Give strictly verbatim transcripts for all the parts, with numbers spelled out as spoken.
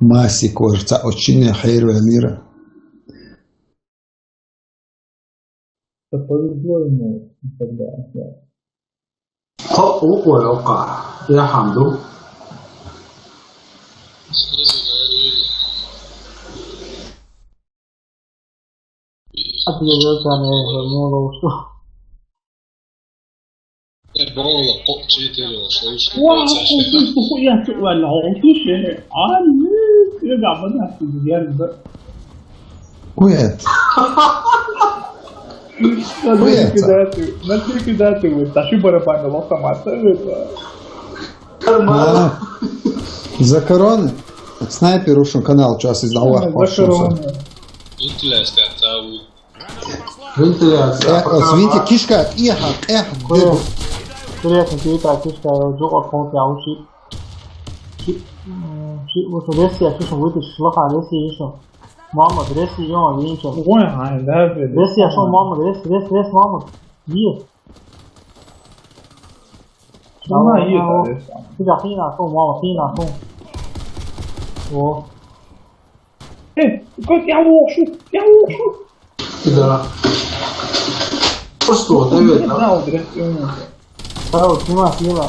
Масик вара цхьа оцу шинне хьерваьллера. Да повезло ему тогда. Кхо укхо йоккха. Яхьан ду. Ат лезо царна, э, мула ушу. Э, брола, кхо, четыре, шесть, Вау, семь. Хуя, хуя, хуя, хуя. А, ну, я да, мы нас тут верно. Кует. На ликвидацию, на ликвидацию, вот, тащи барабан, лоса маса, это. А, за короны. Снайпер ушун канал час из Аллах. За короны. Интересно, это вот. Вентиляция. Э, э, с винти-, кишка, тӀехьа, тӀехьа, Куре-, деб. Куре-, компьютер, кишка, жугӀа, компьютер, учи. Чи, м, чи, вот, ресси, я слышу, вытащи, шлаха, ресси, ещё. Мама, ресси, ё, винча. Ой, ай, да, блин. Ресси, я шо, мама, ресси, ресси, ресси, мама. Е. Давай, давай, давай. Куда, хрена, шо, мама, хрена, шо. О. Э, как я лошу, я лошу. Да. Просто вот, наверное. Да, вот, да, вот, снимай, снимай.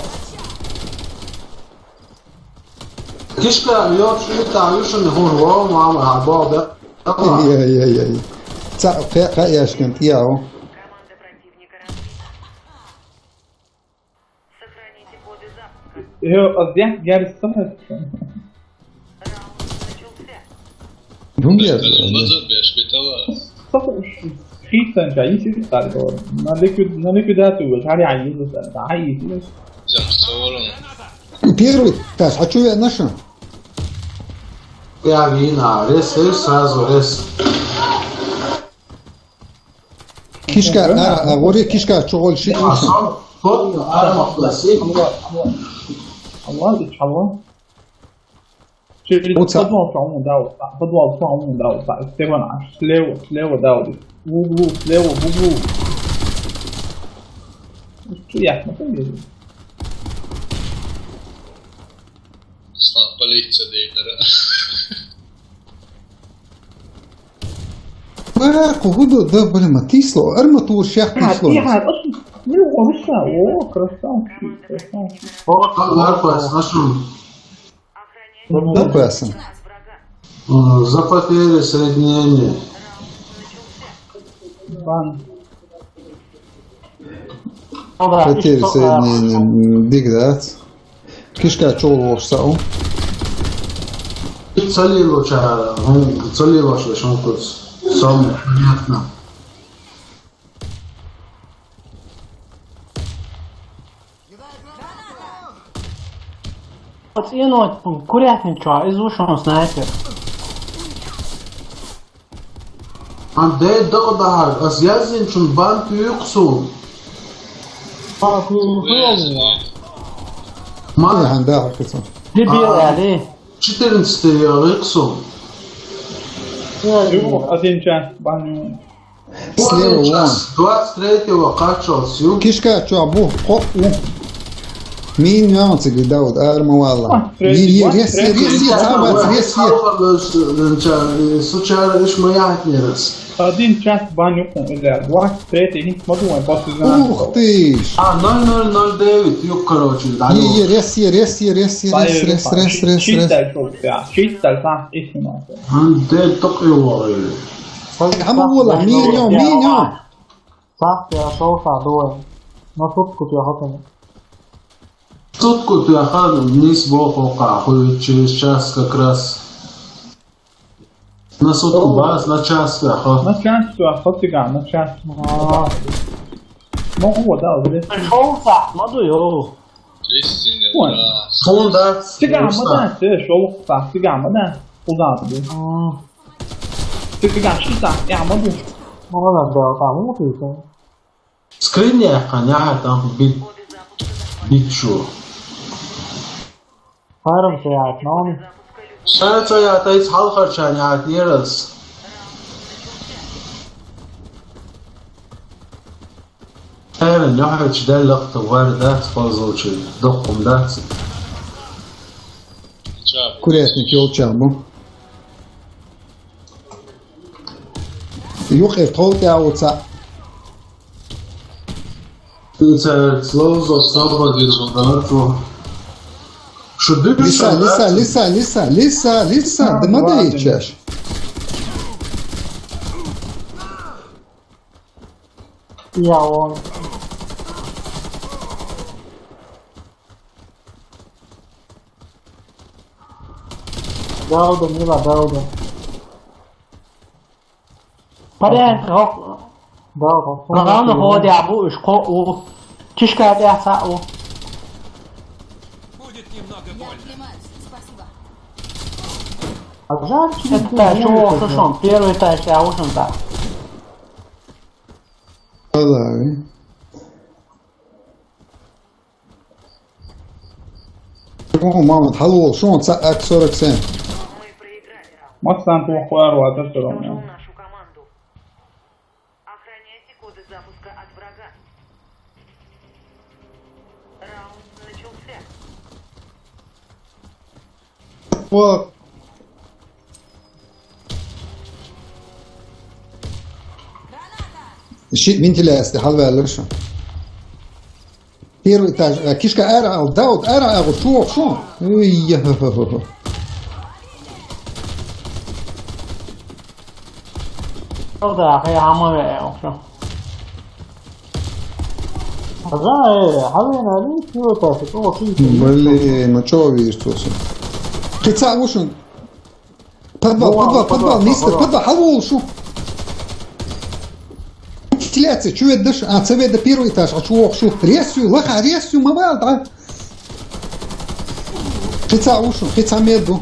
Кишка, лёт, шута, юшин, хун, во, мама, а, бо, да. Ай-яй-яй-яй. Ца, кхе-, кхе-, яшкин, тӀеяу. Сохраните коды запуска. Э, а зря я рисовал. Раунд начался. Ну, нет, Блин, нет. Базар, бля, шпитала. Хитан, ча, если так, то на ликвид-, на ликвидацию, вот, ари, ари, ари, ари. Взял, всё, ворон. Первый, так, а чё я нашел? Я вина, рес, рес, сразу рес. Кишка, а, а, гори кишка, чё гол ши. А, сам, тот, а, махласи. Аллах, Аллах. Через подвал, по-моему, да, вот так. Подвал, по-моему, да, вот так. Слева наш, слева, слева, да, вот. В углу, слева, в углу. Ну, приятно, конечно. Слаб полиция, да, да. Бля, кого да, да, блин, ма тисло, арматура шах тисло. А, тихо, ну, хорошо, о, красавчик, красавчик. О, Маркус, нашел. Напасно. Э, за потери соединения. Бан. Потери соединения, м, дигдац. Кишка чё лош сау? Цалило ча, м, цалило ча, шо кус. Сам, понятно. Пацано, курятник чё, из ушён снайпер. Ан де дагадагар, аз язин чун бан тюксу. Бан тюксу. Ма. Ма. Ан да кицу. Дебил, а, али. Четырнадцатый я риксу. Ю, один час, бан. Слева вон. Двадцать третьего качал сю. Кишка, чё, бу, хо, у. Мин нюансы, говорит, да, вот, арма валла. А, третий, е, е, двадцать третий. Рес, е, рес, е, цабац, рес, е. Случайно, ишмаят не раз. Один час баню, э, двадцать третий, не смотрю, он после. Ух ты ж. А, ноль ноль ноль девять, юг, короче, да. Е, е, рес, е, рес, е, рес, е, рес, рес, рес, рес, рес. Чисто шоу, да, чисто сам, истинно. Ан де ток и лори. Ама валла, минё, минё. Сахти я шоу са дуэ. Но сутку тя хотел. Сутку тя хотел, низ бо хока, хуй через час как раз. На сутку бац, на час тя хо. На час тя хо, тига, на час. А. Ну, вот, да, вот здесь. Шоу са, ма дуё. Истинно, да. Фонда. Тига, ма да, те, шоу са, тига, ма да. Куда ты? А. Тига, ши са, я, ма ду. Ма да, да, там, вот и всё. Скрин я, ханя, там бит, бит шо. Фарм цаят, нон. Шар цаят, айс хал харчан яат нерас. Эр, нёхач дал лахта вар дац, фазлчи, дохум дац. Ча, Курятник йолча бу. Юкъе тхов тӀе а вуца. Церцлозо сабадил гъарцо. Шу дыгъ Лиса, шагъар лиса, ци? Лиса, лиса, лиса, лиса. А, Дымада ладно. Ичаш. Я он. Дауда, мила, Дауда. Парень, рок. Дауда. Программа ходи абу ишко у. Чишка это са у. Будет немного Я больно. Оклемаюсь. Спасибо. А жаль, что это не та, чего, что, что, первый та, я ушел, да. Давай. О, мама, хьалвол, шун, ца, ак сорок семь. Массанку хвар вата всё равно. Охраняйте коды запуска от врага. Раунд начался. О. Ши вентиляция, хьалваьлла шу. Первый этаж, э, кишка ара ал, Дауд, ара ал, чух, шу. Уй, я, хо, хо, хо, хо. Дауда, хай хама ве, шу. Хаза, э, хавена ли, чего так, о, ты. Блин, ну чё вижу тут? Ты ца ушин. Подвал, подвал, подвал, подвал, мистер, подвал. Подвал, хавол шу. Вентиляция, чё ведь дышь? А, ца ведь первый этаж, а чё ох шу? Ресю, лаха, ресю, мавал, да? Хица ушу, хица меду.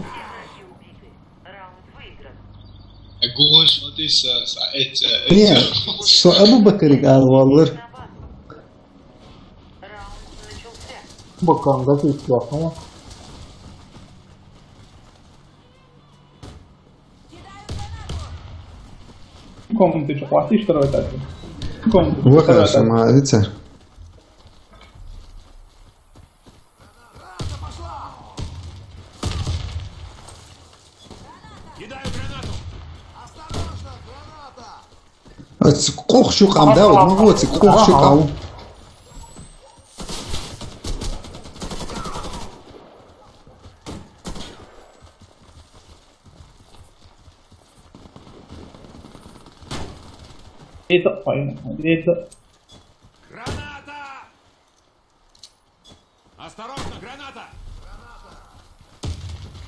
Гугъун шунтӀи са, са эт, эт. Не, со Абу Бакарик ал валлар. Бакан да хица, хо. Комнаты чё, хватит, что ли, так? Комнаты. Вот хорошо, молодец. Кидаю гранату. Осторожно, граната! Ас къух шу къам, да, ну вот, къух шу къам. Это, это. Граната! Осторожно, граната!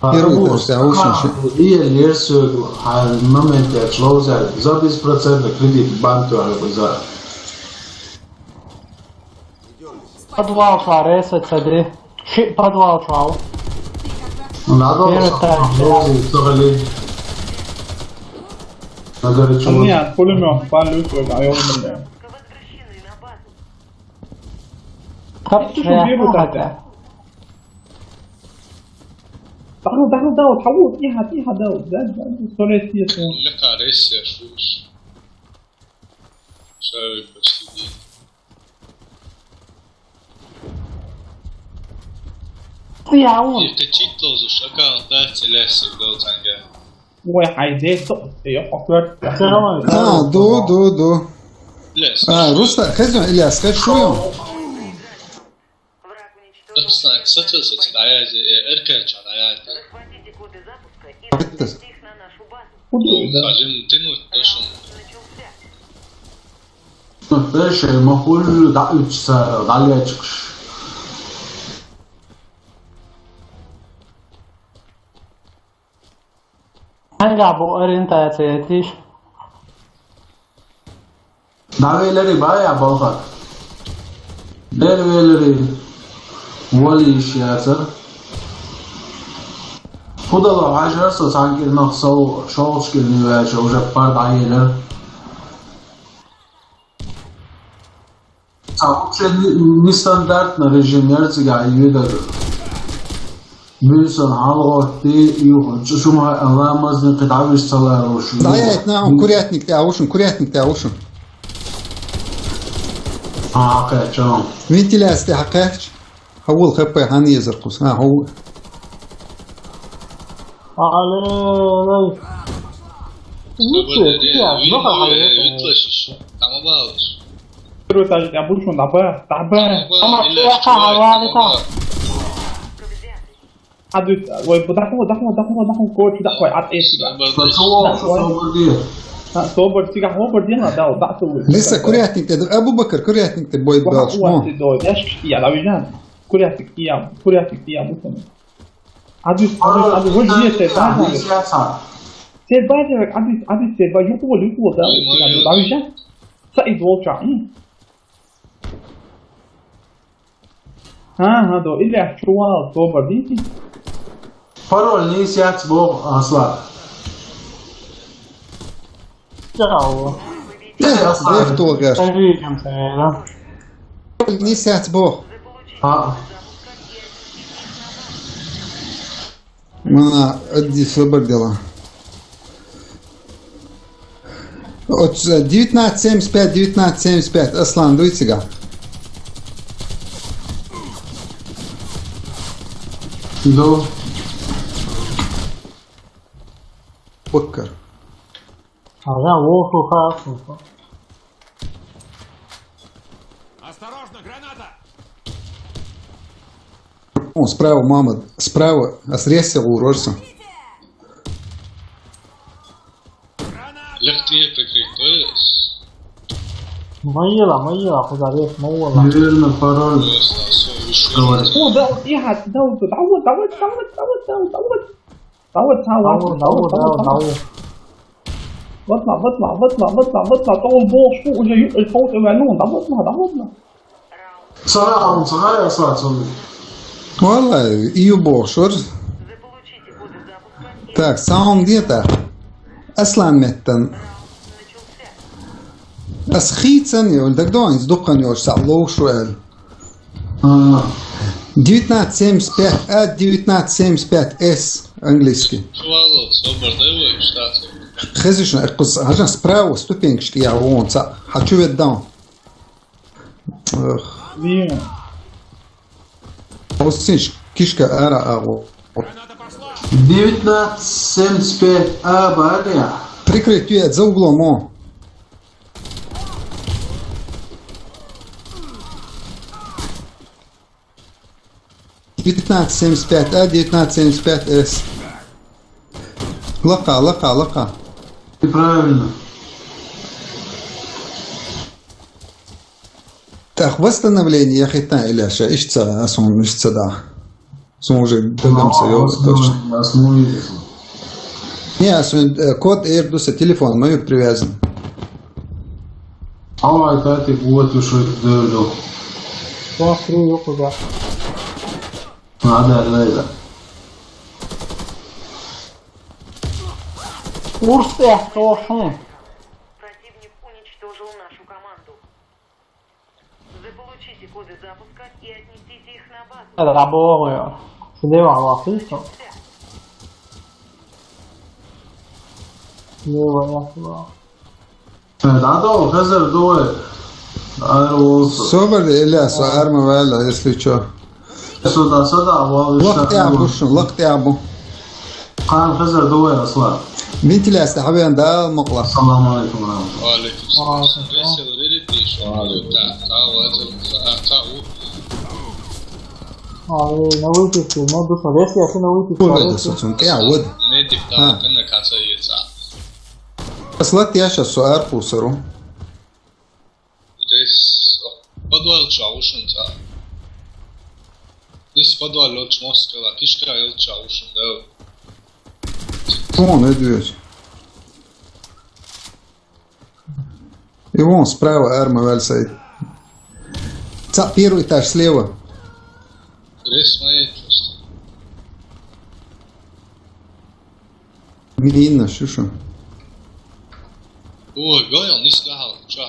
Первый курс, я лучше. Ие лерсу, а момент я члоуза, за беспроцентный кредит банк, а, за. Подвал чуаре, сацадри. Ши подвал чуал. Надо. Первый этаж. Надо. Нет, пулемёт, палю, а я умер. Тап, это же я первый хата. Дахыл, дахыл, дахыл, тхьавул, тӀехьа, тӀехьа дахыл, да, да, да, сорес, сорес. Лекарес, я шуш. Шавик почти. Я он. И ты читал за шакал, да, целясь, был танга. Ой, хайде, то, я покрыт. А, ду, ду, ду. Лес. А, Руста, хезон, Ильяс, хез шуем. Руста, кстати, кстати, да, я, э, эркер, ча, да, я. Захватите коды запуска и Биттес. Заносите их на нашу базу. Куда, да? Хажим, ты, ну, точно. Ну, дальше, мы хули, да, учится, далее чукш. Хьанга бу ориентация тиш? ДӀавелари бая балха. Дер велари вали иш яцар. Худала гӀажар со санкӀирнах сав шовкъчкӀирни ваьча уже пар дӀаелар. Ца вообще не-, нестандартный режим яр цига и вида. Муьлсан хьалгӀорти, юха, чу-, шума аламазни кхидӀа виш ца ларо шу. ДӀаяйт нахьун, курятник тӀе агӀушун, курятник тӀе агӀушун. А, кхаьча. Вентиляция тӀе хьакхаьча. Хьавул хаппай хьан езар кхус. А, хьавул. Алло. Витя, витя, витя, витя, шиш. Тамабалыш. Просто я буду на ба, да ба. Тамабалыш. Тамабалыш. Адут, ой, даху, даху, даху, даху, короче, даху, ат эсига. Собар, собар, собар, собар, собар. А, собар, сига, собар, дина, да, да, собар. Лиса, курятник те, Абу Бакр, курятник те, бой, уа, балш, уа, о. Те, до, я ж, я, да, вижу. Курятник, я, курятник, я, мусор. Адут, адут, адут, вот здесь, это, да, да. Здесь я сам. Те, ба, те, адут, адут, те, ба, юку, юку, да, да, вижу. Са из волча, м. Ага, до, или чувал, собар, дити. Пароль не сядь, бог, асла. Чао. Э, асла. Эх, толгаш. Скажи, там, да? Пароль не сядь, бог. А. Мана, адди собар дела. От, э, девятнадцать семьдесят пять, девятнадцать семьдесят пять, Аслан, дуй сига. Ду. Бакр. А я лошу хасу. Осторожно, граната! О, справа, мама, справа, а срезся у Рорса. Лехтие прикрыть, то есть? Майла, майла, куда рез, майла. Наверное, пароль. Просто всё, решили. Давай. О, да, я, да, вот, да, вот, да, вот, да, вот, да, вот, да, вот, да, вот. Давай, давай, давай, давай, давай, давай, давай, давай. Давай. Ватла, ватла, ватла, ватла, ватла, то он бог, что уже ю-, э, то, э, ну, да ватла, да ватла. Сара, а он сара, я сара, сара. Валлай, и ю бог, шор. Так, саун где-то. Аслан меттан. Ас хийцан йол, дагдоин, сдукан йол, са лоу шуэл. А. Девятнадцать семьдесят пять А, девятнадцать семьдесят пять С, английский. Чувало, собар, да его, и штатов. Хезишна, э, кус-, хажан справа ступенькашка, я вон, ца, хочу ведь даун. Эх. Блин. Осинш, кишка ара аго. Девятнадцать семьдесят пять А, баря. Прикрытие за углом, о. Девятнадцать семьдесят пять А, девятнадцать семьдесят пять С. Лака, лака, лака. Неправильно. Так, восстановление я хитна или ша, ишца, а сон, ишца, да. Сон уже догнался, ну, ё, точно. Не, а сон, э, код Airdus, телефон мой привязан. Ама тати вот уж это дёрдо. Да, струю куда. А, да, да, да. Урсте, хорошо. Противник уничтожил нашу команду. Заполучите коды запуска и отнесите их на базу. Это работаю. Слева, лапица. Слева, я слева. Да, да, хазар дуэ. Собар, Ильяс, арма вала, если чё. Сюда, сюда, вал. Лакъ ябу, шу, лакъ ябу. Къан хазар дуэ, Аслан. Вентиляция, хабиян, да, мукъла. Ассаламу алейкум ва рахматуллах. Ва алейкум салам. Весел, видите, шу, та, та, ваза, та, та, у. Ай, на выписке, на душа, весь я на выписке. Куда это, собственно, ты, а вот. Медик, та, кына каса еца. Аслат, я щас суар пусару. Здесь подвал чаушен, та. Здесь подвал лёч мост, кала, кишка лёч чаушен, да. Вон, это весь. И вон справа арма валь сайт. Ца, первый этаж слева. Рез моей просто. Мина, шушу. О, гоял, не сказал, чё?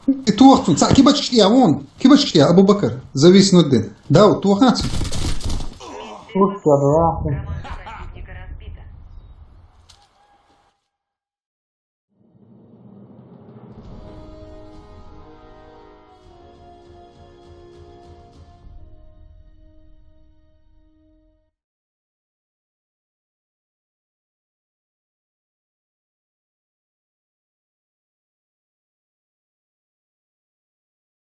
И туахтун, ца, кибачки я, вон, кибачки я, Абу Бакр, зависнуть дын. Да, вот, туаханцу. Слушай, да.